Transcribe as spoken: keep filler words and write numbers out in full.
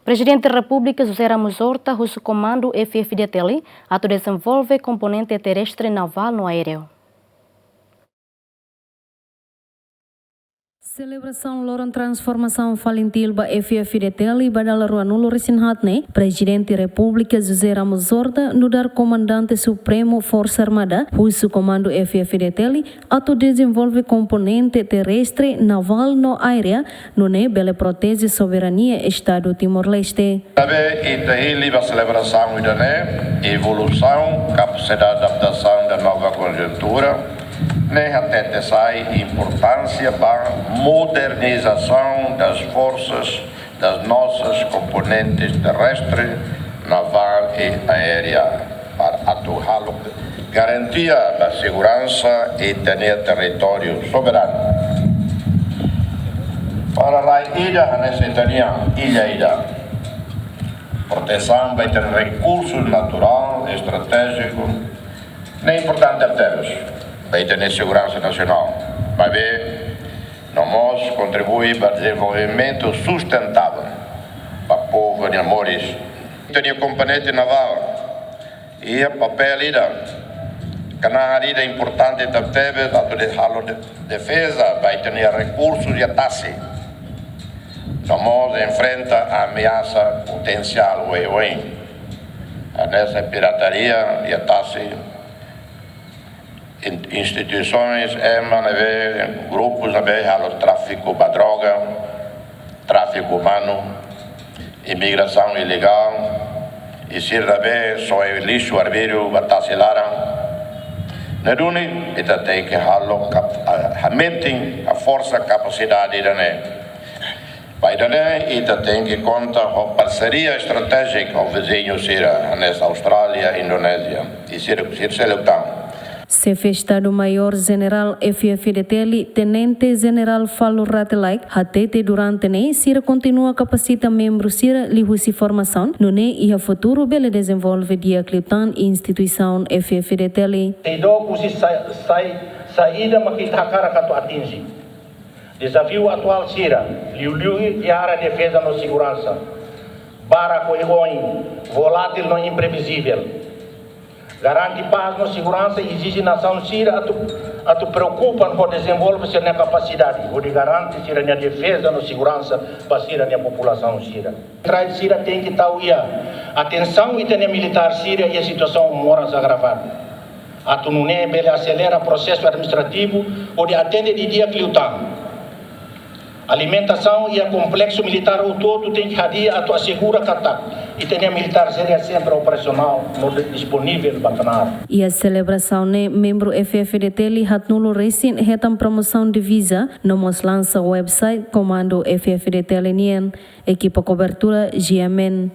Prezidente Repúblika José Ramos Horta husu Komandu F-FDTL atu dezenvolve komponente terrestre, navál no aéreu. Selebrasaun loron transformasaun Falintil ba F-FDTL ba dala ruanulu-resin-haat ne'e, Prezidente Repúblika José Ramos Horta nu'udar Komandante Supremu Forsa Armada husu Komandu F-FDTL atu dezenvolve komponente terrestre, navál no aérea, nune'e bele proteje soberania Estadu Timor-Leste. Tanba ita hili ba selebrasaun ida-ne'e, evolusaun, kapasidade adaptasaun ba nova konjuntura, ne'e hatete sai importánsia ba modernizasaun das forças das nossas componentes terrestre, naval e aérea, para atu halo garantia ba seguransa ita-nia territóriu soberanu. Para rai ida hanesan ita-nia illa ida, protesaun ba ita-nia rekursu naturál estratéjiku ne'e importante tebes ba ita-nia seguransa nasionál. Maibé, no mós kontribui ba dezenvolvimentu sustentável ba povu nia moris. Ita-nia komponente navál iha papél ida, knaar ida importante tebes atu halo de-, defeza ba ita-nia rekursu iha tasi, no mós enfrenta ameasa potensiál oioin, hanesan pirataria iha tasi, in-, instituisoens ema ne'ebé, grupus ne'ebé halo tráfiku ba droga, tráfiku umanu, imigrasaun ilegál, i sira ne'ebé soe lixu arbiru ba tasi laran. Ne'e duni, ita tenke halo kap-, a, hametin, haforsa kapasidade ida-ne'e. Ba ida-ne'e, ita tenke konta ho parseria estratéjika ho viziñu sira, hanesan Austrália, Indonézia, i sira, sira seluk tan. Xefe Estadu-Maiór Jenerál F-FDTL, Tenente Jenerál Falur Rate Laek, hatete durante ne'e sira kontinua kapasita membru sira liuhusi formasaun, nune'e iha futuru bele dezenvolve di'ak liután instituisaun F-FDTL. Seidauk husi sa-, sai-, saida mak ita hakarak atu atinje. Dezafiu atuál sira, liuliu iha área defeza no seguransa, barak oioin, volátil no imprevizivel. Garante pás no seguransa ezije nasaun sira atu, atu preokupa ho dezenvolve sira-nia kapasidade hodi garante sira-nia defeza no seguransa ba sira-nia populasaun sira. Trai sira tenke tau iha atensaun ita-nia militár sira iha situasaun moras agravadu, atu nune'e bele aselera prosesu administrativu hodi atende didi'ak liután. Alimentasaun iha kompleksu militár hotu-hotu tenke hadi'a atu asegura katak ita-nia militár sira sempre operasionál no de-, disponivel ba knaar. Iha selebrasaun ne'e, membru F-FDTL haatnulu-resin hetan promosaun diviza, no mós lansa website Komandu F-FDTL nian. Ekipa kobertura, G M N.